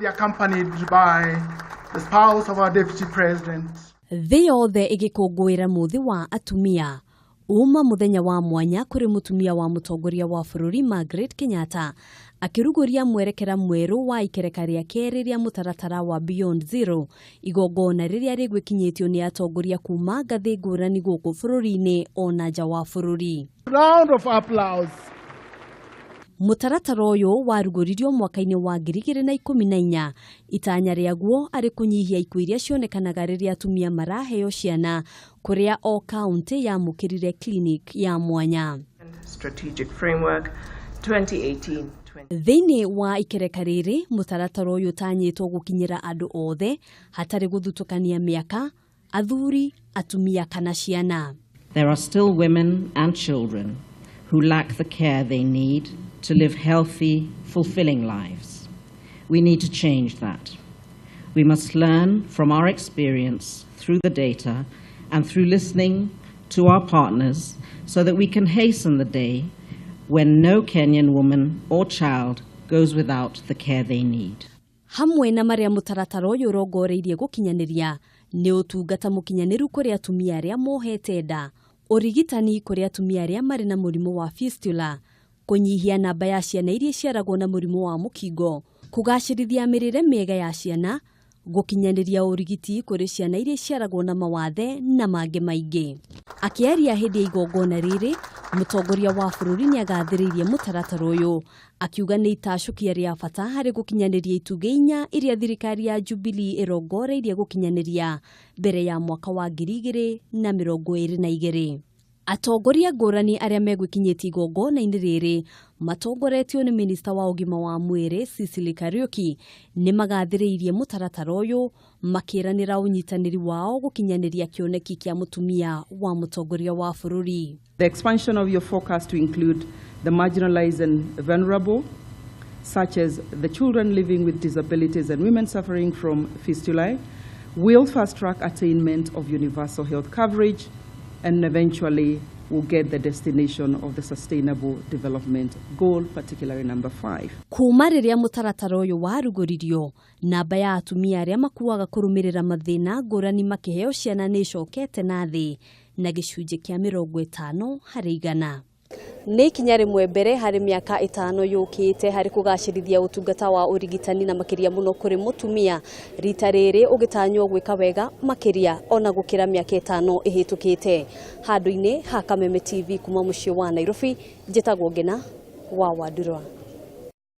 Accompanied by the spouse of our Deputy President. Thĩ yothe ĩgĩkũngũĩra mũthĩ wa atumia, uma mũthenya wa mwanya kũrĩ mũtumia wa mũtongoria wa bũrũri Margaret Kenyatta akĩrugũria mwerekera mwerũ wa ikereka rĩa kerĩ rĩa mũtaratara wa Beyond Zero, igongona rĩrĩa rĩgwĩkinyĩtio nĩ atongoria kuma ngathĩ ngũrani gũkũ bũrũri-inĩ ona nja wa bũrũri. Round of applause. Mũtaratara ũyũ warugũririo mwaka-inĩ wa 2014, itanya rĩaguo arĩ kũnyihia ikuũ iria cionekanaga rĩrĩa atumia maraheo ciana, kũrĩa o kaunti yamũkĩrire clinic ya mwanya. Strategic Framework 2018. Thĩinĩ wa ikereka rĩrĩ, mũtaratara ũyũ ũtanyĩtwo gũkinyĩra andũ othe hatarĩ gũthutũkania mĩaka, athuri, atumia kana ciana. There are still women and children who lack the care they need to live healthy, fulfilling lives. We need to change that. We must learn from our experience through the data and through listening to our partners so that we can hasten the day when no Kenyan woman or child goes without the care they need. Hamwe na marĩa mũtaratara ũyũ ũrongoreirie gũkinyanĩria nĩ ũtungata mũkinyanĩru kũrĩ atumia arĩa mohete nda, ũrigitani kũrĩ atumia arĩa marĩ na mũrimũ wa fistula, kũnyihia namba ya ciana iria iciaragwo na mũrimũ wa mũkingo, kũgacĩrithia mĩrĩre mĩega ya ciana, gũkinyanĩria ũrigiti kũrĩ ciana iria iciaragwo na mawathe na mangĩ maingĩ. Akĩaria hĩndĩ ya igongona rĩrĩ, mũtongoria wa bũrũri nĩ agathĩrĩirie mũtaratara ũyũ, akiuga nĩ itacũkia rĩa bata harĩ gũkinyanĩria itugĩ inya iria thirikari ya Jubilee ĩrongoreirie gũkinyanĩria mbere ya mwaka wa 2022. Atongoria ngũrani arĩa megwĩkinyĩtie igongona-inĩ rĩrĩ matongoretio nĩ minista wa ũgima wa mwĩrĩ Sicily Kariuki nĩ magathĩrĩirie mũtaratara ũyũ, makĩranĩra ũnyitanĩri wao gũkinyanĩria kĩoneki kĩa mũtumia wa mũtongoria wa bũrũri. The expansion of your focus to include the marginalized and vulnerable, such as the children living with disabilities and women suffering from fistulae, will fast-track attainment of universal health coverage and eventually will get the destination of the Sustainable Development Goal, particularly number 5. Kuma rĩrĩa mũtaratara ũyũ warugũririo, namba ya atumia arĩa makuaga kũrũmĩrĩra mathĩna ngũrani makĩheo ciana nĩ ĩcokete na thĩ na gĩcunjĩ kĩa 50%. Nĩ ikinya rĩmwe mbere harĩ mĩaka 5 yũkĩte harĩ kũgacĩrithia ũtungata wa ũrigitani na makĩria mũno kũrĩ mũtumia, rita rĩrĩ ũgĩtanywo gwĩka wega makĩria ona gũkĩra mĩaka 5 ĩhĩtũkĩte. Handũ-inĩ ha Kameme TV kuma mũciĩ wa Nairobi, njĩtagwo Ngina wa Wandurwa.